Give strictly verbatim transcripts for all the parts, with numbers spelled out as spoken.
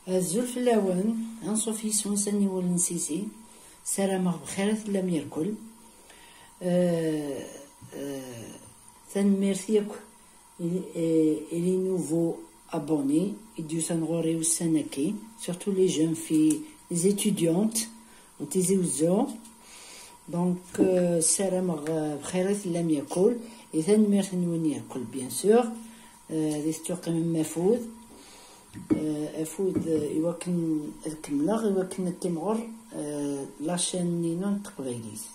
Azul fell-awen, anṣuf yis-wen s aniwel n Sisi. Sarameɣ bxir i tellam yerkul. Euh, euh, Tanemmirt yakk i, i, i les nouveaux abonnés i d-yusan ɣur-i ussan-agi, surtout les jeunes filles, les étudiantes n Tizi Uzzu. Donc, euh, sarameɣ, euh, bxir i tellam yakul, i tanemmirt-nwen yakul, bien sûr. Euh, di tettuqimem afud, euh, afud, euh, i wakken ad kemmleɣ, i wakken ad timɣur, euh, la chaîne-inu n teqbaylit.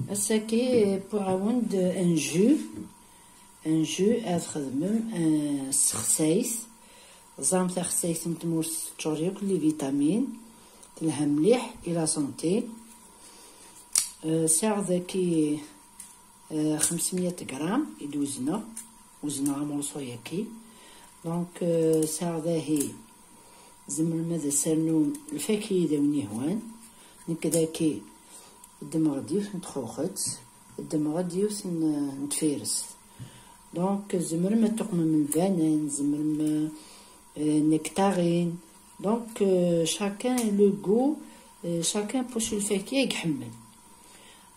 Ass-agi, euh, wwiɣ-awen-d un jus, un jus ad txedmem, euh, s texsayt. Ẓẓam taxsayt n tmurt teččur yakk les vitamines, telha mliḥ i la santé. Euh, sɛiɣ daki, euh, xemsmya gram i d-uzneɣ, uzneɣ amurṣu-yaki. Donc, euh, sɛiɣ dahi, tzemrem ad as-ternum lfakya i d awen-yehwan. Nekk daki ddmeɣ-d yiwet n txuxet, ddmeɣ-d yiwet n, n tfirest. Donc, tzemrem ad tuqmem lbanan, tzemrem, euh, nectarine. Donc, euh, chacun le goût, euh, chacun pour lfakya i iḥemmel.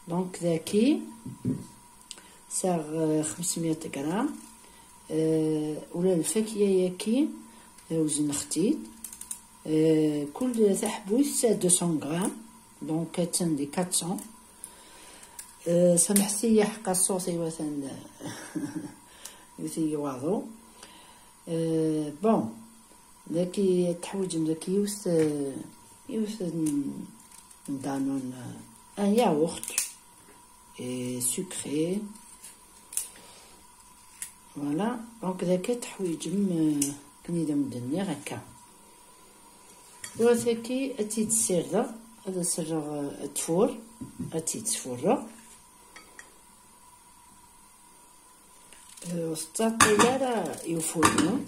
Donc, daki, sɛiɣ, euh, xemsmya gram, euh, ula lfakya-yaki, euh, wezneɣ-t-id. Euh, kul taḥbut sɛiɣ deux cents grammes, donc attan di quatre cents. Euh, samḥet-iyi ḥqa ṣṣut iwatan, euh, iwet-iyi waḍu. Euh, bon, daki teḥwiǧem daki yiwet, euh, yiwet n, n Danone, euh, un yaourt, et sucré. Voilà, donc daki teḥwiǧem, euh, akken i d am-d-nniɣ akka. Tura tagi ad tt-id-ssirdeɣ, ad as-rreɣ, euh, ttfur, ad tt-id-sfurreɣ. Euh, ur tettɛeṭṭil ara i ufurnu,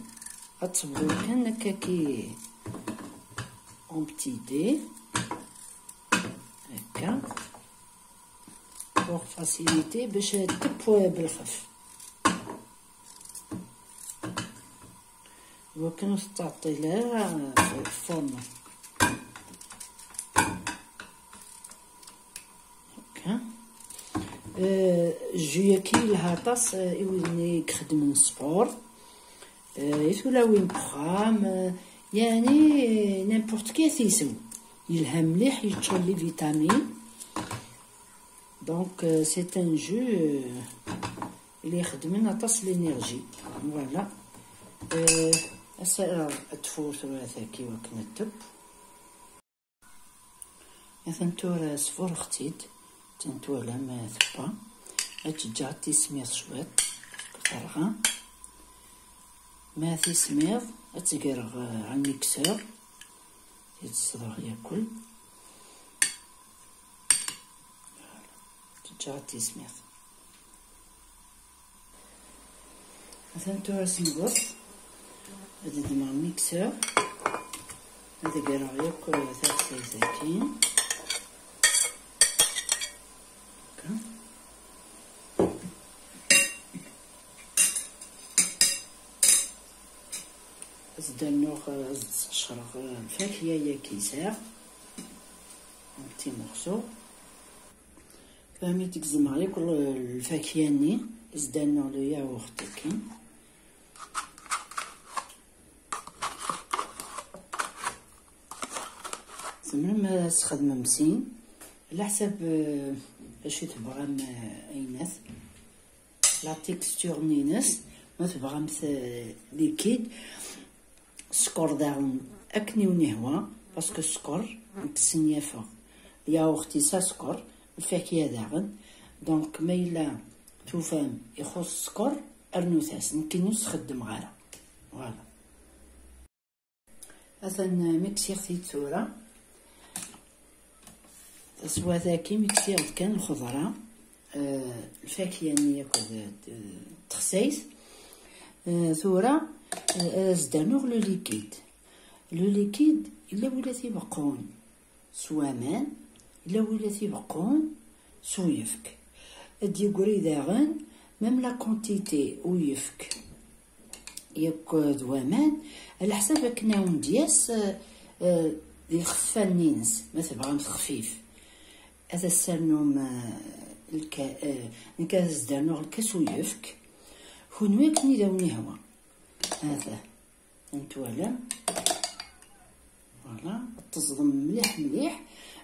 ad tebḍu kan akkaki en petit dé, akka, pour faciliter bac ad teww belxef. Iwakken ur tettɛeṭṭil ara ɣef lfurnu. Akka. Euh, jus-agi yelha aṭas, euh, i widen i ixeddmen sport. Euh, i tulawin n uxxam, euh, yeɛni, euh, n'importe qui ad t-yessew. Yelha mliḥ, yeččur les vitamines. Donc, euh, c'est un jus, euh, اللي يخدمن aṭas l'énergie. Voilà. Euh, ass-a, ad tfur tura tagi wakken ad teww. Atan tura sfureɣ-tt-id, atan twalam, eh, tewwa. Ad teǧǧeɣ ad tismiḍ cwiṭ, terɣa. Ma tismiḍ, ad tt-greɣ, eh, ɣer lmiksur, ad tt-sseḍreɣ yakul. Teǧǧeɣ ad tismiḍ. Atan tura sembeḍ. Ad ddmeɣ lmiksur. Ad greɣ yakk taxsayt-agi. Akka. Ad s-d-rnuɣ, ad s-d-sqecreɣ lfakya-yagi sɛiɣ. Un petit morceau. Fahmi, gezmeɣ yakk l-, lfakya-nni, ad s-d-rnuɣ le yaourt-agi. Tzemrem ad s-txedmem sin, ɛla ḥsab, eh, acu tebɣam, eh, ayennat. La texture-nni-ines, ma tebɣamt, eh, liquide, sskeṛ daɣen akken i wen-ihwa, parce que sskeṛ nekk ssenyafeɣ yaourt-is sskeṛ, lfakya daɣen. Donc, ma yella tufam ixuṣṣ sskeṛ, rnut-as, nekkini ur s-xeddmeɣ ara. Voilà. Atan miksiɣ-t-id tura. Taswiɛt-agi miksiɣ-d kan lxeḍra, eh, lfakya-nni akked, eh, texsayt. Eh, tura, eh, ad as-d-rnuɣ le liquide. Le liquide, yella win ara t-ibeqqun s waman, yella win ara t-ibeqqun s uyefk. Ad d-yegri daɣen, même la quantité uyefk Yakk d waman, ɛla ḥsab akken awen-d-yas, eh, eh, di lxeffa-nni-ines, ma tebɣam texfif. Ad as-ternum, eh, lka-, eh, nekk ad as-d-rnuɣ lkas uyefk. Kunwi akken i d awen-ihwa. Hada, ad twalam. Voilà, ad teẓḍem mliḥ mliḥ.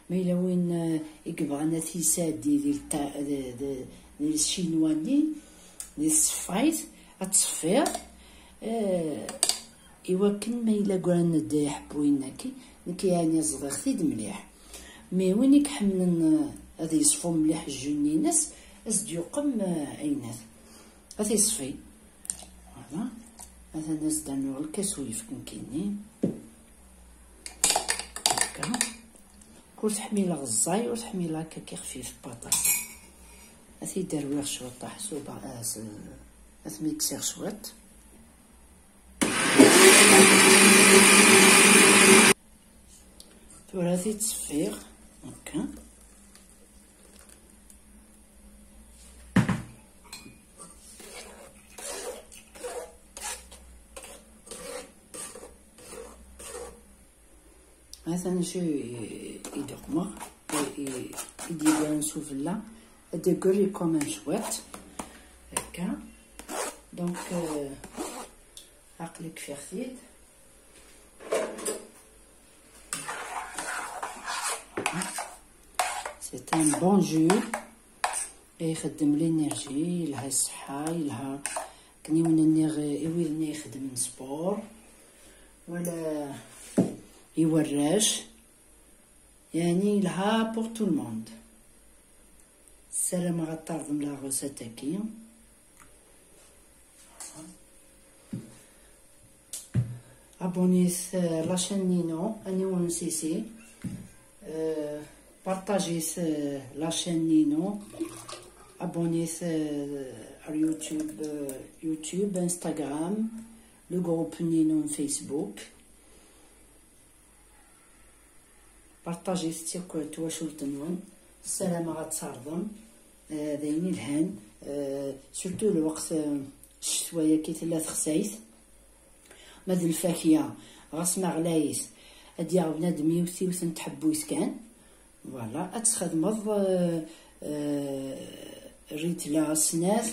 Ma yella win, eh, i yebɣan ad t-isaddi di lta-, di, di, di lcinwa-nni, di tṣeffayt, ad tṣeffiḍ. Eh, iwakken ma yella gran d iḥebbuyen-agi, nekk yeɛni ẓḍiɣ-t-id mliḥ. Mi win i iḥemmlen, eh, ad yeṣfu mliḥ jjun-ines, ad s-d-yuqem, eh, ayennat. Ad t-yeṣfi. Voilà. Atan ad s-d-rnuɣ lkas uyefki nekkini. Akka. Ur t-ḥmileɣ ẓẓay, ur t-ḥmileɣ akka ki xfif baṭaṭ. Ad t-id-rwiɣ cwiṭ, ḥsuba, ah, s-, ad t-miksiɣ cwiṭ. Tura ad t-id-ṣeffiɣ. Akka. Atan acu i, i d-uqmeɣ, i, i, i d-yegran s ufella, ad d-agger i quand même cwiṭ. Akka. Donc, euh, aql-i kfiɣ-t-id. C'est un bon jus. Ixeddem l'énergie, yelha i ṣṣeḥḥa, yelha akken i wen-nniɣ i wid-nni ixeddmen sport, wala i warrac. Yani, yelha pour tout le monde. Ssarameɣ ad tarḍem la recette-agi. Abonnez, euh, la chaîne Nino, Annie Sisi. Euh, partagez, euh, la chaîne Nino. Abonnez, euh, à YouTube, euh, YouTube, Instagram, le groupe Nino Facebook. Partagez-t yakk twacult-nwen. Ssarameɣ ad tarḍem, eh, d ayen ilhan, eh, surtout lweqt, eh, ccetwa-yagi tella texsayt. Ma d lfakya, ɣas ma ɣlayet, ad d-yaɣ bnadem yiwet yiwet n tḥebbuyt kan. Voilà, ad txedmeḍ, eh, eh, rritla snat,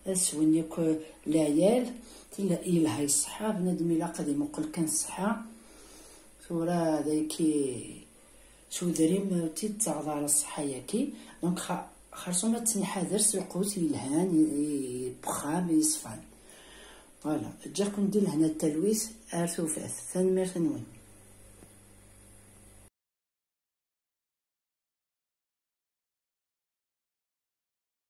ad swen yakk lɛyal, tella, yelha i ṣṣeḥḥa, bnadem ilaq ad imuqel kan ṣṣeḥḥa. Tura d ayki s udrim ur tt-id-ttaɣeḍ ara ṣṣeḥḥa-yagi. Donc, xa-, xerṣum ad tenḥader s lqut yelhan, i, i, n uxxam yeṣfan. Voilà, ǧǧiɣ-ken di lehna d talwit, ar tufat. Tanemmirt-nwen.